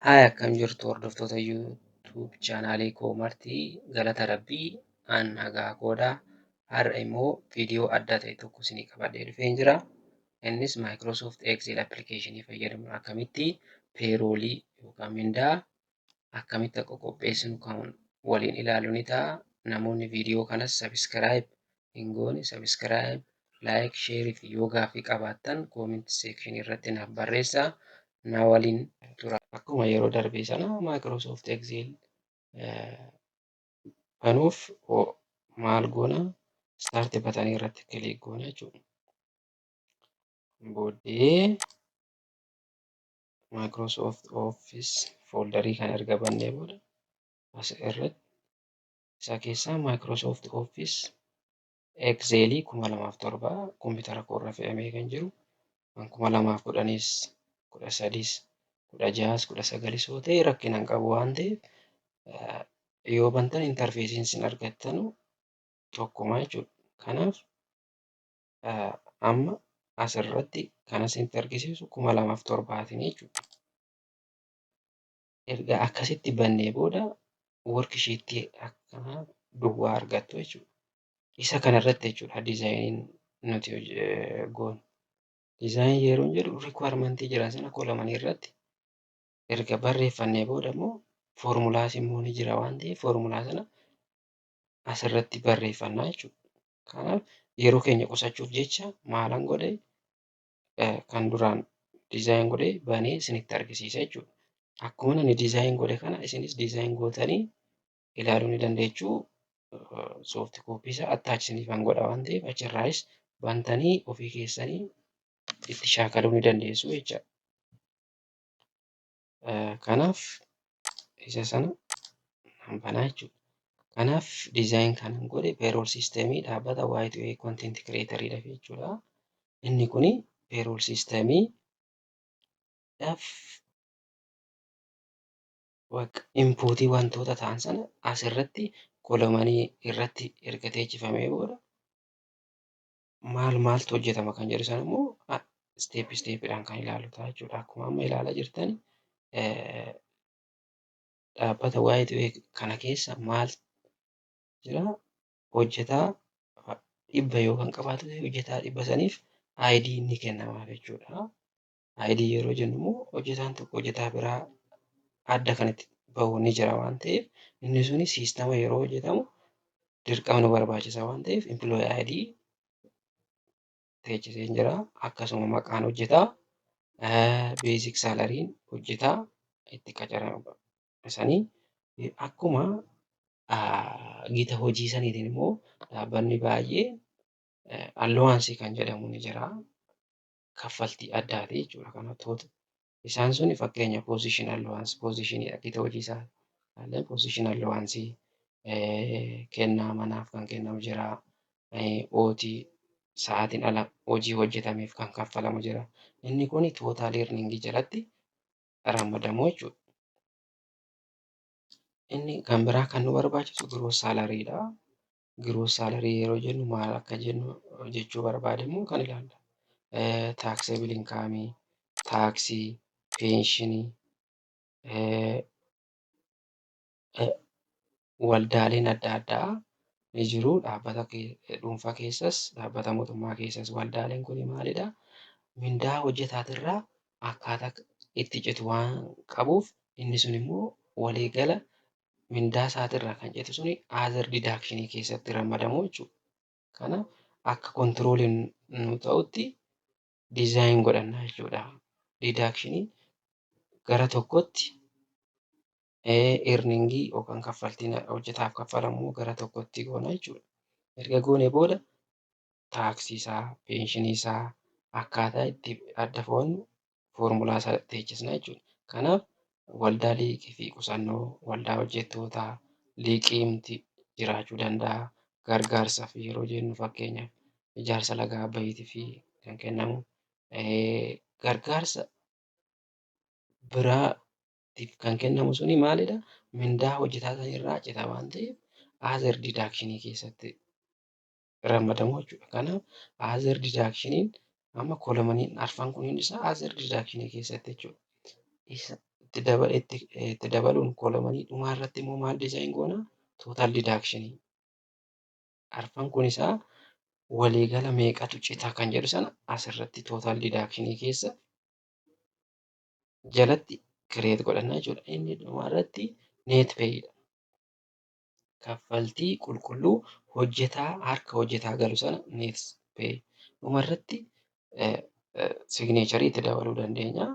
Haaya, akkam jirtu hordoftoota YouTube chaanaalii koo martii? Galata Rabbii, an nagaa koodha. Har'a immoo viidiyoo adda ta'e tokko isinii qabadhee dhufeen jira. Innis Microsoft Excel application fayyadamuun akkamitti payrollii yookaan mindaa akkamitti akka qopheessinu kan waliin ilaalu ni ta'a. Namoonni viidiyoo kanas subscribe hin goone subscribe, like, share fi yoo gaaffii qabaattan comment section irratti naaf barreessaa. Na waliin tura. Akkuma yeroo darbee sana Microsoft Excel banuuf maal goona? Start button irratti click goona jechuudha. Booddee Microsoft Office folderii kan erga bannee booda as irratti isa keessaa Microsoft Office Excel 2007 kompiitara koo irra fe'amee kan jiru, kan 2010s, 13s, 16s, 19s yoo ta'e rakkina hin qabu waan ta'eef, yoo bantan interfaceiin isin argattanu tokkuma jechuudha. Kanaaf amma asirratti kan isinitti argisiisu 2007tiin jechuudha. Erga akkasitti bannee booda worksheetii akkanaa duwwaa argattu jechuudha. Isa kanarratti jechuudha designiin nuti goonu. Design yeroo jedhu requirementii jiran sana columnii irratti erga barreeffannee booda immoo formulaas immoo ni jira waan ta'eef, formulaa sana asirratti barreeffannaa jechuudha. Kanaaf yeroo keenya qusachuuf jecha maalan godhe? Kan duraan design godhee banee isinitti argisiisa jechuudha. Akkuma ani design godhe kana isinis design gootanii ilaaluu ni dandeessu. Soft copy isaa attach isiniifan godha waan ta'eef, achirraayis bantanii ofii keessanii itti shaakaluu ni dandeessu jechaadha. Kanaaf isa sana nan banaa jechuudha. Kanaaf design kanan godhe payroll systemii dhaabbata Y2A content creatoriidhaaf jechuudha. Inni kuni payroll systemii dhaaf inputii wantoota ta'an sana asirratti columnii irratti erga teechifamee booda maal maaltu hojjetama kan jedhu sana immoo step stepiidhaan kan ilaallu ta'a jechuudha. Akkuma amma ilaalaa jirtan, dhaabbata Y2A kana keessa maal jira? Hojjetaa 100 yoo kan qabaatu ta'e, hojjetaa 100 saniif ID ni kennamaaf jechuudha. ID yeroo jennu immoo hojjetaan tokko hojjetaa biraa adda kan itti bahu ni jira waan ta'eef, inni suni systema yeroo hojjetamu dirqama nu barbaachisa waan ta'eef, employee ID teechisee jira. Akkasuma maqaan hojjetaa, basic salaryn hojjetaa itti qacarame sanii, akkuma gita hojii saniitiin immoo dhaabbanni baay'ee allowanceii kan jedhamu ni jira. Kaffaltii addaati jechuudha. Kana isaan suni fakkeenya position allowance, positionii gita hojii isaa, position allowanceii, kennaa manaaf kan kennamu jira. OT, sa'aatiin ala hojii hojjetameef kan kaffalamu jira. Inni kun total earningii jalatti ramadamu jechuudha. Inni kan biraa kan nu barbaachisu gross salarydha. Gross salary yeroo jennu maal akka jennu jechuu barbaade immoo kan ilaalla. Taxable incomeii, taxii, pensionii, waldaaleen adda addaa ni jiru. Dhaabbata dhuunfaa keessas, dhaabbata mootummaa keessas waldaaleen kun maalidhaa? Mindaa hojjetaatirraa akkaataa itti citu waan qabuuf, inni sun immoo waliigala mindaa isaatirraa kan citu suni other deductionii keessatti ramadamu jechuudha. Kana akka controliin nu ta'utti design godhanna jechuudha. Deductionii gara tokkotti, earningii yookaan kaffaltiin hojjetaaf kaffalamu gara tokkotti goona jechuudha. Erga goonee booda taxii isaa, pensionii isaa akkaataa itti adda fo'annu formulaa isaa teechisna jechuudha. Kanaaf waldaa liqii fi qusannoo, waldaa hojjettootaa, liqiimti jiraachuu danda'a. Gargaarsaaf yeroo jennu, fakkeenyaaf ijaarsa laga Abbayyiitiif kan kennamu, gargaarsa biraatiif kan kennamu suni maalidhaa? Mindaa hojjetaa sanirraa cita waan ta'eef, other deductionii keessatti ramadamu jechuudha. Kanaaf other deductioniin amma columniin arfan kun hundi isaa other deductionii keessatti jechuudha. Isa Itti dabaluun columnii dhumaa irratti immoo maal design goona? Total deductionii. Arfan kun isaa waliigala meeqatu cita kan jedhu sana asirratti total deductionii keessa jalatti create godhanna jechuudha. Inni dhumaa irratti net paydha. Kaffaltii qulqulluu hojjetaa harka hojjetaa galu sana net pay. Dhumarratti signaturii itti dabaluu dandeenya.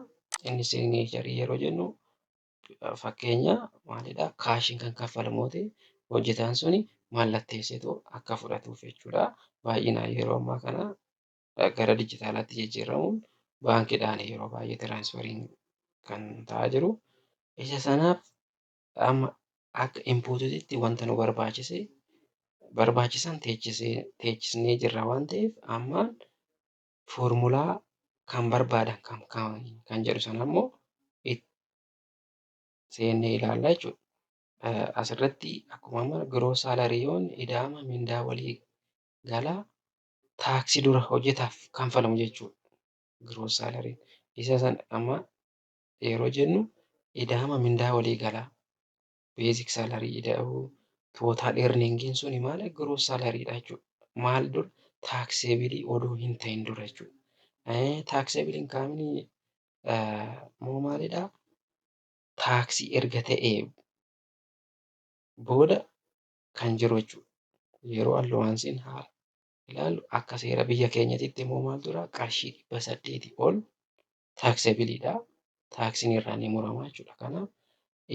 Inni signaturii yeroo jennu, fakkeenya maalidhaa, cashiin kan kaffalamu yoo ta'e, hojjetaan suni mallatteesseetoo akka fudhatuuf jechuudha. Baay'inaan yeroo ammaa kana gara dijitaalaatti jijjiiramuun baankiidhaan yeroo baay'ee transferiin kan ta'aa jiru. Isa sanaaf amma akka inputiitti wanta nu barbaachise barbaachisan teechisnee jirra waan ta'eef, ammaan foormulaa kan barbaadan kan kan jedhu sana immoo seennee ilaalla jechuudha. Asirratti akkuma amma gross salaryoon ida'ama mindaa walii galaa taaksii dura hojjetaaf kanfalamu jechuudha. Gross salaryn isa sana amma yeroo jennu ida'ama mindaa walii galaa basic salary ida'uu total earningiin suni maal, gross salarydha jechuudha. Maal dura? Taxableii odoo hin ta'in dura jechuudha. Taxable incomeii immoo maalidhaa? Taaksii erga ta'ee booda kan jiru jechuudha. Yeroo allowanceiin haa ilaallu, akka seera biyya keenyatitti immoo maal jira? Qarshii 800 ol taxableiidha. Taaksiin irraa ni murama jechuudha. Kanaaf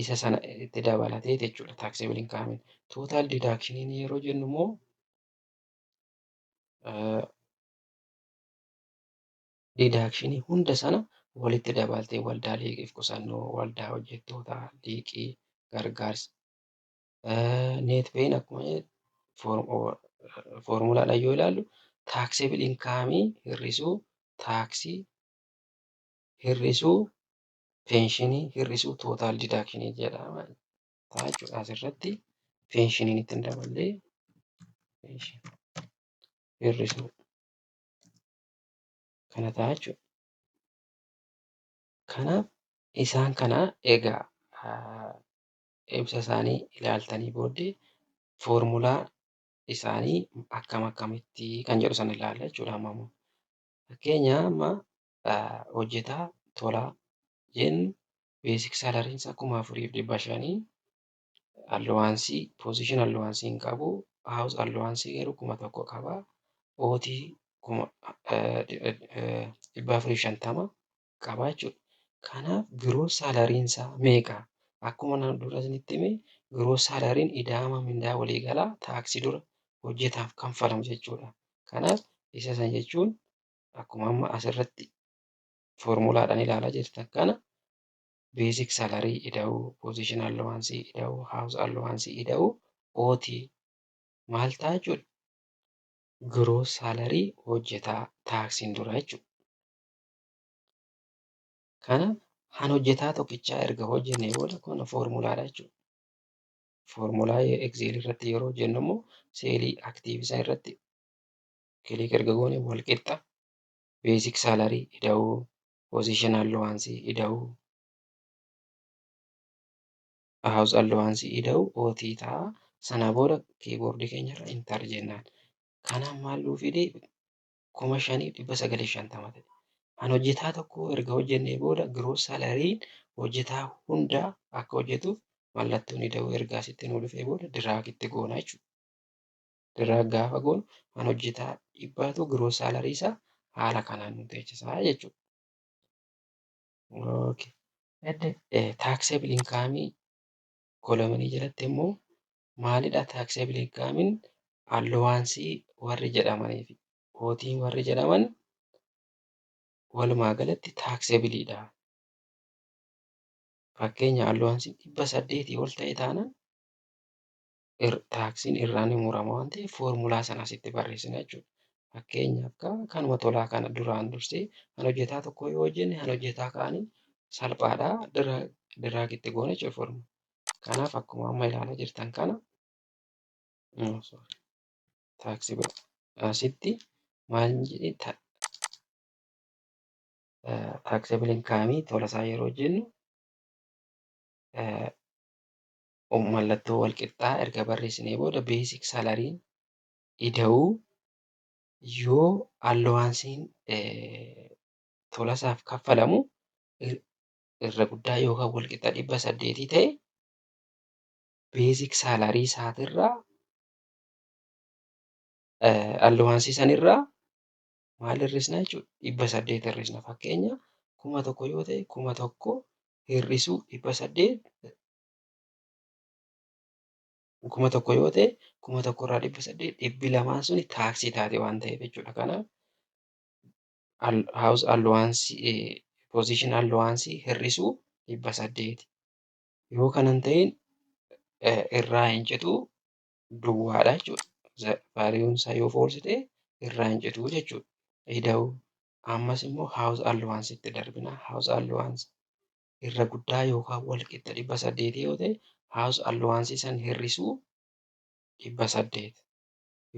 isa sana itti dabalatee jechuudha taxable incomeiin. Total deductioniin yeroo jennu immoo deductionii hunda sana walitti dabaltee waldaa liqiif qusannoo, waldaa hojjettootaa, liqii, gargaarsa. Net payn akkuma foormulaadhaan yoo ilaallu taxable incomeii hir'isuu taaksii hir'isuu pensionii hir'isuu total deductionii jedhama jechuudha. Asirratti pensioniin ittiin daballee hir'isuu kana ta'a jechuudha. Kanaaf isaan kana egaa ibsa isaanii ilaaltanii booddee foormulaa isaanii akkam akkamitti kan jedhu sana ilaalla jechuudha amma immoo. Fakkeenya amma hojjetaa tolaa jennu, basic salaryn isaa 4,500, allowanceii position allowanceii hin qabu, house allowanceii garuu 1,000 qaba, OT 450 qaba jechuudha. Kanaaf gross salaryn isaa meeqa? Akkuma dura isinitti hime, gross salaryn ida'ama mindaa waliigalaa taaksii dura hojjetaaf kanfalamu jechuudha. Kanaaf isa sana jechuun akkuma amma asirratti foormulaadhaan ilaalaa jirtan kana basic salary ida'uu position allowanceii ida'uu house allowanceii ida'uu OT maal ta'a jechuudha? Gross salary hojjetaa taaksiin dura jechuudha. Kana han hojjetaa tokkichaa erga hojjennee booda kun foormulaadha jechuudha. Foormulaa Excel irratti yeroo hojjennu immoo cellii active isaa irratti click erga goone wal qixxa basic salary ida'uu position allowanceii ida'uu house allowanceii ida'uu OT ta'a. Sana booda keyboardii keenyarra enter jennaan. Kanaaf maal nuu fidee? 5,950 ta'e. Kan hojjetaa tokko erga hojjennee booda gross salaryn hojjetaa hundaa akka hojjetuuf mallattoon ida'uu erga asitti nuu dhufee booda drag itti goona jechuudha. Drag gaafa goonu kan hojjetaa dhibbaatu gross salary isaa haala kanaan nu teechisaa jechuudha. Okay. Taxable incomeii columnii jalatti immoo maalidha? Taxable incomeiin allowanceii warri jedhamanii fi OTiin warri jedhaman walumaa galatti taxableiidha. Fakkeenya allowanceiin 800 ol ta'e taanaan taaksiin irraa ni murama waan ta'eef foormulaa sana asitti barreessina jechuudha. Fakkeenyaaf kanuma tolaa kana duraan dursee kan hojjetaa tokko yoo hojjenne, kan hojjetaa kaanii salphaadha, drag itti goona jechuudha foormulaa. Kanaaf akkuma amma ilaalaa jirtan kana taaksii asitti maal jedhee, taxable incomeii tola isaa yeroo hojjennu Mallattoo wal qixxaa erga barreessinee booda basic salaryn ida'uu yoo allowanceiin Tolasaaf kaffalamu irra guddaa yookaan wal qixa 800 ta'e, basic salary isaatirraa allowance sanirraa maal hir'isna jechuudha? 800 hir'isna. Fakkeenya, 1000 yoo ta'e, 1000 hir'isuu 800, 1000 yoo ta'e, 1000 irraa 800, 200n suni taaksii taate waan ta'eef jechuudha. Kanaaf house allowance, position allowance hir'isuu 800. Yoo kana hin ta'in irraa hin citu, duwwaadha jechuudha. Valueun isaa yoo false ta'e irraa hin citu jechuudha. Ida'uu ammas immoo house allowanceitti darbina. House allowance irra guddaa yookaan wal qixa 800 yoo ta'e, house allowance san hir'isuu 800.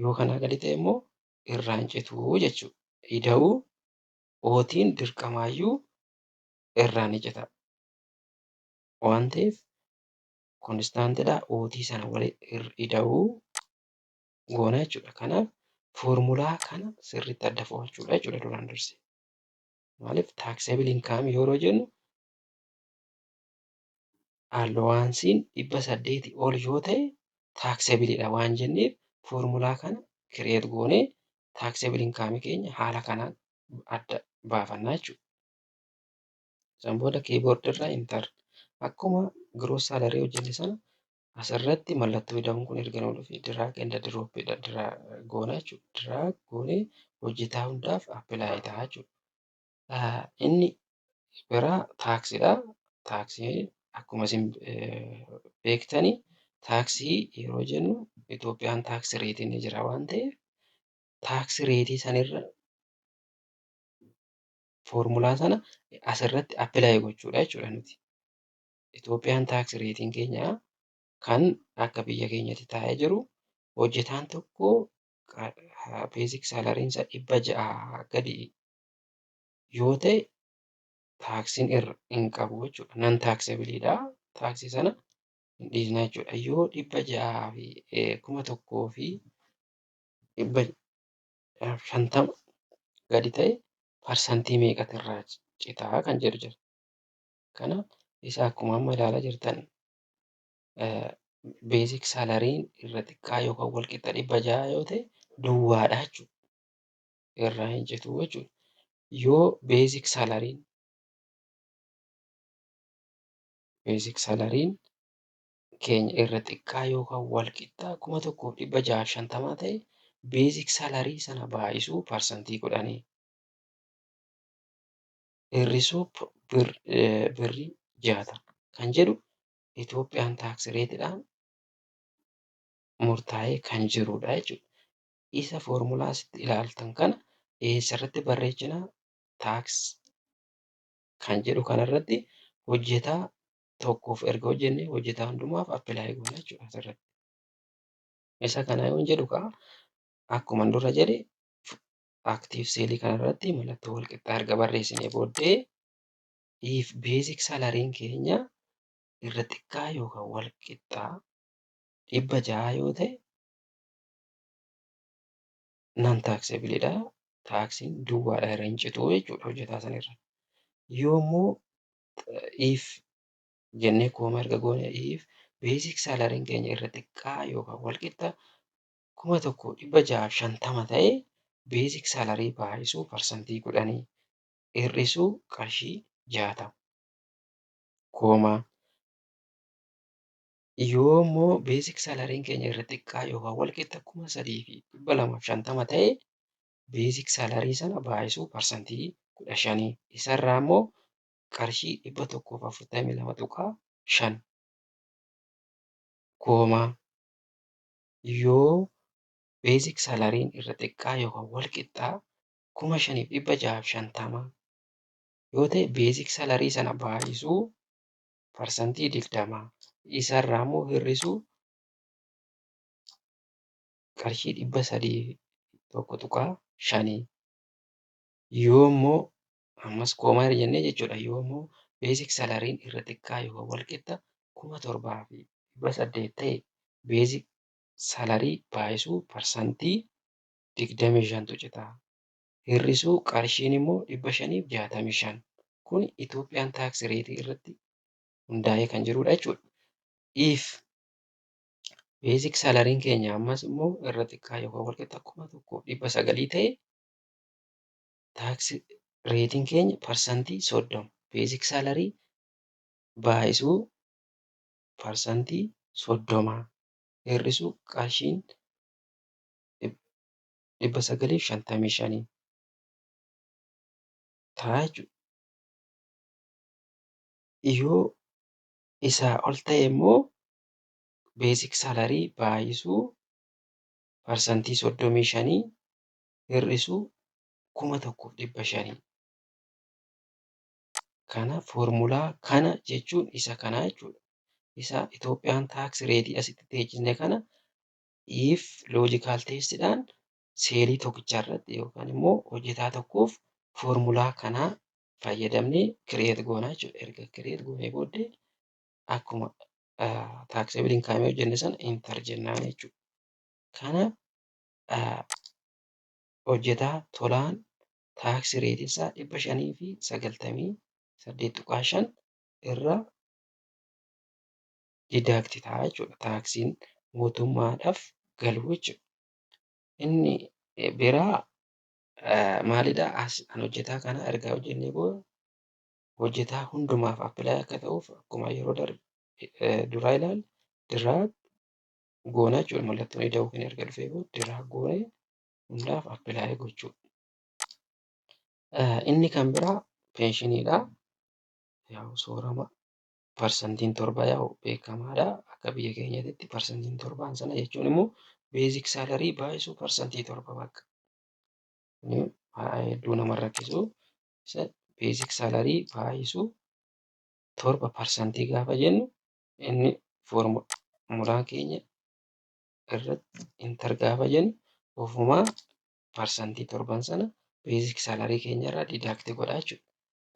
Yoo kanaa gadi ta'e immoo irraa hin citu jechuudha. Ida'uu OTiin dirqamaayyuu irraa ni cita. Waan ta'eef constantidha. OT sana waliin ida'uu goona jechuudha. Kanaaf foormulaa kana sirriitti adda fo'achuudha jechuudha duraan dursee. Maaliif, taxable income yeroo jennu allowanceiin 800 ol yoo ta'e taxableidha waan jenneef, foormulaa kana create goonee taxable income keenya haala kanaan adda baafannaa jechuudha. San booda keyboard irraa enter. Akkuma gross salary hojjenne sana asirratti mallattoo ida'uun kun erga nuu dhufe drag and drop goona jechuudha. Drag goonee hojjetaa hundaaf apply ta'a jechuudha. Inni biraa taaksiidha. Taaksii akkuma isin beektani, taaksii yeroo jennu Itoophiyaan tax rateiin ni jira waan ta'eef, tax rate sanirra foormulaa sana asirratti apply gochuudha jechuudha nuti. Itoophiyaan tax rateiin keenya kan akka biyya keenyatti taa'ee jiru, hojjetaan tokko basic salaryn isaa 600 gadi yoo ta'e taaksiin irra hin qabu jechuudha. Non taxableidha. Taaksii sana hin dhiisna jechuudha. Yoo 600 fi 1650 gadi ta'e parsantii meeqatu irraa citaa kan jedhu jira. Kanaaf isa akkuma amma ilaalaa jirtan basic salaryn irra xiqqaa yookaan wal qixa 600 yoo ta'e duwwaadha jechuudha. Irraa hin citu jechuudha. Yoo basic salaryn keenya irra xiqqaa yookaan wal qixa 1650 ta'e, basic salary sana baay'isuu 10% hir'isuu birrii 60 kan jedhu Itoophiyaan tax rateiidhaan murtaa'ee kan jirudha jechuudha. Isa foormulaa asitti ilaaltan kana eessarratti barreessinaa? Tax kan jedhu kanarratti hojjetaa tokkoof erga hojjennee hojjetaa hundumaaf apply goona jechuudha asirratti. Isa kana yoon jedhu kaa akkuma dura jedhe, active cell kanarratti mallattoo wal qixxaa erga barreessinee booddee if basic salaryn keenya irra xiqqaa yookaan wal qixxaa 600 yoo ta'e non taxableidha. Taaksiin duwwaadha, irra hin citu jechuudha hojjetaa sanirra. Yoommoo if jennee comma erga goone, if basic salaryn keenya irra xiqqaa yookaan wal qixa 1650 ta'e, basic salary baay'isuu 10% hir'isuu qarshii 60, comma. Yoo immoo basic salaryn keenya irra xiqqaa yookaan wal qixa 3250 ta'e, basic salary sana baay'isuu 15% isarraa immoo qarshii 142.5, comma. Yoo basic salaryn irra xiqqaa yookaan wal qixxaa 5650 yoo ta'e, basic salary sana baay'isuu 20% isarraa immoo hir'isuu qarshii 301.5. Yoo immoo ammas comma jennee jechuudha. Yoo immoo basic salaryn irra xiqqaa yookaan wal qixa 7,800 ta'e, basic salary baay'isuu 25%tu cita. Hir'isuu qarshiin immoo 565. Kun Itoophiyaan tax rate irratti hundaa'ee kan jirudha jechuudha. If basic salaryn keenya ammas immoo irra xiqqaa yookaan walqixa 1,900 ta'e, tax rateiin keenya 30%. Basic salary baay'isuu 30% hir'isuu qarshiin 955 ta'a jechuudha. Yoo isaa ol ta'e immoo basic salary baay'isuu 35% hir'isuu 1,500. Kana foormulaa kana jechuun isa kana jechuudha. Isa Itoophiyaan tax rate asitti teechisne kana if logical testiidhaan cellii tokkicha irratti yookaan immoo hojjetaa tokkoof foormulaa kanaa fayyadamnee create goona jechuudha. Erga create goonee booddee akkuma taxable income hojjenne sana enter jennaan jechuudha. Kana hojjetaa tolaan tax rateiin isaa 598.5 irraa deduct ta'a jechuudha. Taaksiin mootummaadhaaf galu jechuudha. Inni biraa maalidhaa? As kan hojjetaa kana erga hojjennee booda hojjetaa hundumaaf apply akka ta'uuf akkuma yeroo darbe duraa ilaalle drag goona jechuudha. Mallattoon ida'uu kun erga dhufee booda drag goonee hundaaf apply gochuudha. Inni kan biraa pensioniidha. Yaa'u soorama 7% yaa'u beekamaadha. Akka biyya keenyaatti 7% sana jechuun immoo basic salary baay'isuu 7% bakka. Hedduu nama rakkisu. Basic salary baay'isuu 7% gaafa jennu, inni foormulaan keenya irratti enter gaafa jennu ofumaa 7% sana basic salary keenya irraa deduct godha jechuudha.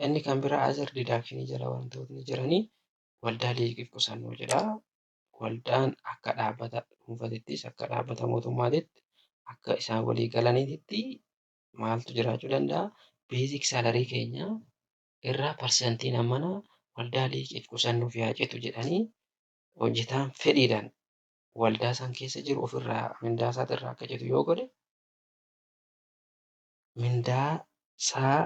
Inni kan biraa other deduction jala wantootni jiranii waldaa liqii qusannoo jedha. Waldaan akka dhaabbata dhuunfaatittis akka dhaabbata mootummaatitti akka isaan walii galanitti maaltu jiraachuu danda'a? Basic salary keenya irraa parsantiin hammanaa waldaa liqiif qusannoof haa citu jedhanii hojjetaan fedhiidhaan waldaa san keessa jiru ofirraa mindaa isaatirraa akka citu yoo godhe, mindaa isaa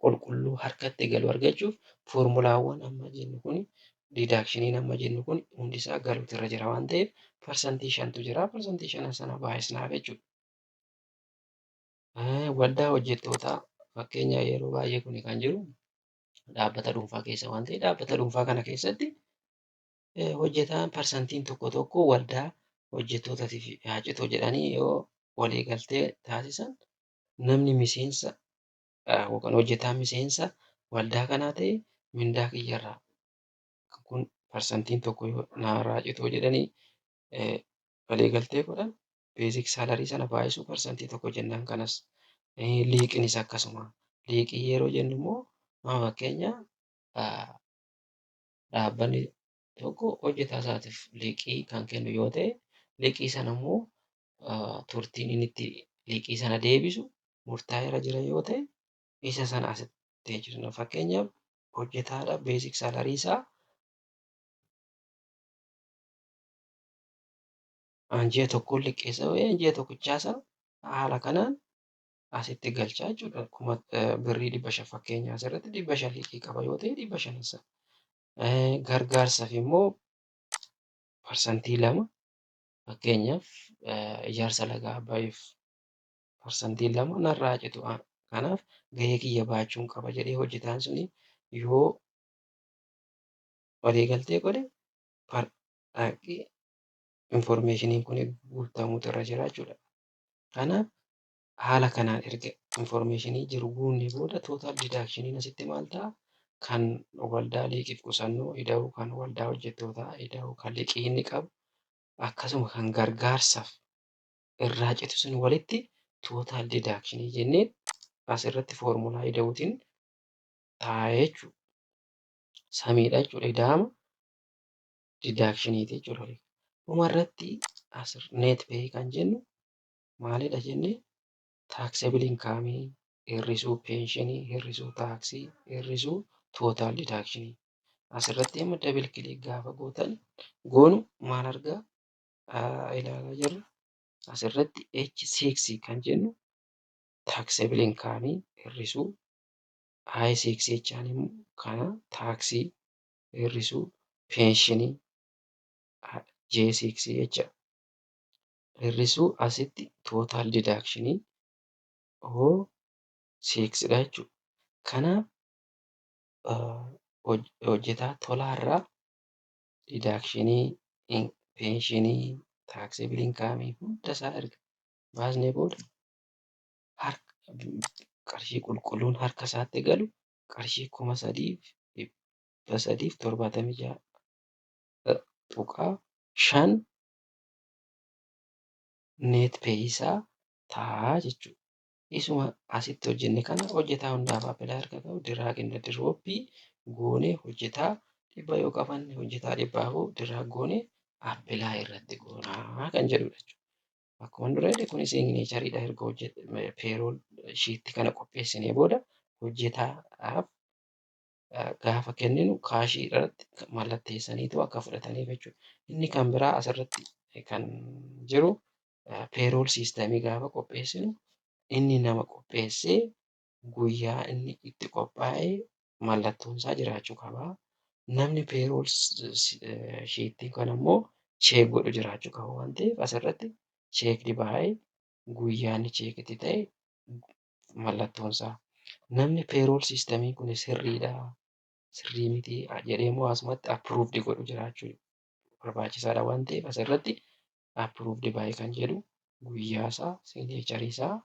qulqulluu harkatti galu argachuuf foormulaawwan amma jennu kun, deductioniin amma jennu kun hundisaa galuutu irra jira waan ta'eef 5%tu jira, 5% sana baay'isnaaf jechuudha. Waldaa hojjettootaa fakkeenya yeroo baay'ee kun kan jiru dhaabbata dhuunfaa keessa waan ta'eef, dhaabbata dhuunfaa kana keessatti hojjetaan parsantiin tokko tokko waldaa hojjettootaatiif haa citu jedhanii yoo walii galtee taasisan, namni miseensa yookaan hojjetaan miseensa waldaa kanaa ta'e mindaa kiyyarraa kun parsantiin tokko narraa citu jedhanii walii galtee godhan, basic salary sana baay'isuu 1% jennaan. Kanas liiqiinis akkasuma. Liiqii yeroo jennu immoo amma fakkeenya dhaabbanni tokko hojjetaa isaatiif liqii kan kennu yoo ta'e, liqii sana immoo turtiin inni itti liqii sana deebisu murtaa'eera jira yoo ta'e, isa sana asitti teechisna. Fakkeenyaaf hojjetaadhaaf basic salary isaa ji'a tokkoon liqeessa yoo ta'e, ji'a tokkichaa sana haala kanaan asitti galchaa jechuudha. Kuma birrii 500, fakkeenya asirratti 500 liqii qaba yoo ta'e, 500 sana. Gargaarsaaf immoo 2%, fakkeenyaaf ijaarsa laga Abbaayif 2% narraa citu, kanaaf gahee kiyya baachuun qaba jedhee hojjetaan suni yoo waliigaltee godhe, informationiin kun guutamuutu irra jira jechuudha. Kanaaf haala kanaan erga informationii jiru guunnee booda total deductioniin asitti maal ta'a? Kan waldaa liqiif qusannoo ida'uu, kan waldaa hojjettootaa ida'uu, kan liqii inni qabu, akkasuma kan gargaarsaaf irraa citu sun walitti total deductionii jennee asirratti foormulaa ida'uutiin taa'ee jechuudha. Sumiidha jechuudha ida'ama. Deductioniiti jechuudha. Dhumarratti as net pay kan jennu maalidha jennee? Taxable income hir'isuu pensionii, hir'isuu taaksii, hir'isuu total deductionii. Asirratti amma double click gaafa gootan goonu maal argaa ilaalaa jirra? Asirratti H6 kan jennu taxable income hir'isuu I6 jechaan immoo kana taaksii hir'isuu pensionii J6 jecha hir'isuu asitti total deductionii O6 dha jechuudha. Kanaaf hojjetaa tolaarraa deductionii, pensionii, taxable income hunda isaa erga baasnee booda harka qarshii qulqulluun harka isaatti galu qarshii 3,376.5 net pay isaa ta'a jechuudha. Isuma asitti hojjenne kana hojjetaa hundaaf apply erga ta'u drag and drop goonee, hojjetaa 100 yoo qabanne hojjetaa 100fuu drag goonee apply irratti goonaa kan jedhudha jechuudha. Akkuma dura jedhe, kun signatureiidha. Erga hojjete payroll sheetii kana qopheessinee booda hojjetaadhaaf gaafa kenninu cashii irratti mallatteessaniitu akka fudhataniif jechuudha. Inni kan biraa asirratti kan jiru, payroll systemii gaafa qopheessinu inni nama qopheessee guyyaa inni itti qophaa'e mallattoon isaa jiraachuu qaba. Namni payroll sheetii kana immoo check godhu jiraachuu qaba waan ta'eef, asirratti checked by, guyyaa inni check itti ta'e, mallattoon isaa. Namni payroll systemii kun sirriidha, sirrii miti jedhee immoo asumatti approved godhu jiraachuu barbaachisaadha waan ta'eef, asirratti approved by kan jedhu guyyaa isaa, signatureii isaa.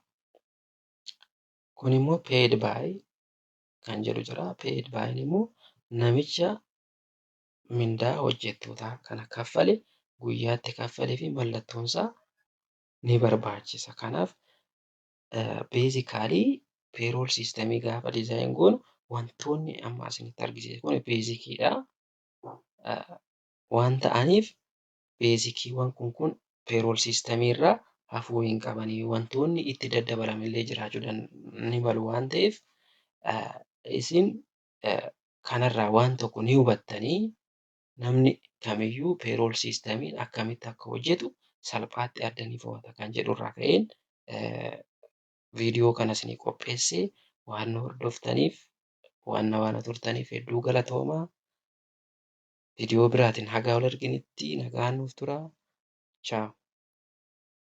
Kun immoo paid by kan jedhu jira. Paid by immoo namicha mindaa hojjettootaa kana kaffale, guyyaatti kaffalee fi mallattoon isaa ni barbaachisa. Kanaaf basically payroll systemii gaafa design goonu wantoonni amma isinitti argisiise kun basiciidha. Waan ta'aniif basiciiwwan kun payroll systemii irraa hafuu hin qabanii. Wantoonni itti daddabalaman illee jiraachuu ni malu waan ta'eef, isin kanarraa waan tokko ni hubattanii, namni kamiyyuu payroll systemiin akkamitti akka hojjetu salphaatti adda ni fo'ata kan jedhurraa ka'een viidiyoo kana isinii qopheessee. Waan nu hordoftaniif, waan na faana turtaniif hedduu galatoomaa. Viidiyoo biraatiin haga wal arginutti nagaan nuuf turaa. Ciao.